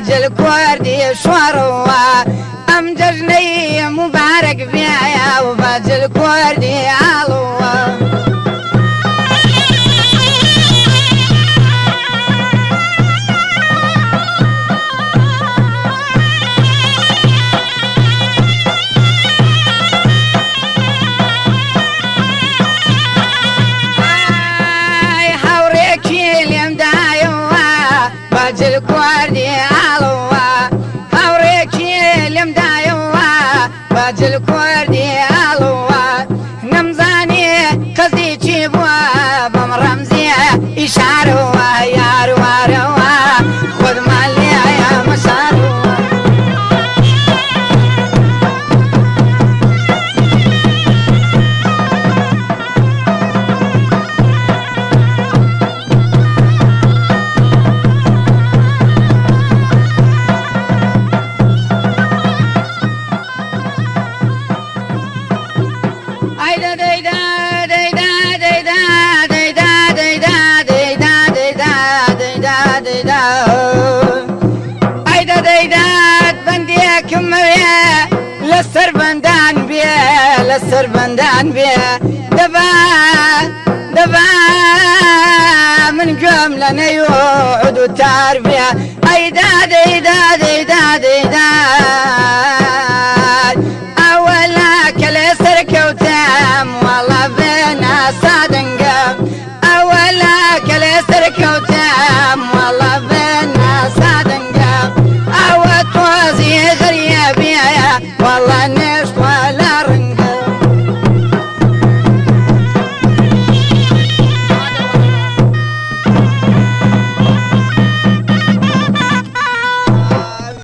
بەجل کوردی شۆڕەوە ئەم جەژنەی موبارەک بێ و بەجل کوردی ئاڵەوە. ئای هاوڕێکی لێم دایەوە بەجل کوردی ئاڵەوە هاوڕێکی لێم دایەوە بەجل کوردی ئاڵەوە نەمزانی قەزی چی بووە بەم ڕەمزیە ئیشارەوە یاروارەوە خودمان لێیە مەشارەوە. ئای دە دەی دا دەی دا دەی دا دەی دا دەی دا دەی دا دەی دا دەی دا دەی دا ئای دە دەی داد بەندێکم مەوێ لەسەر بەندان بێ لەسەر بەندان بێ دەبا دەبا من گوێم لە نەیوعود و تار بێ ئەی دا دەی دا دەی دا دەی داد ئەوەلا کە لەسەر کەوتم وەڵا بێ ناسادەنگەم ئەوەلا کە لەسەر کەوتم.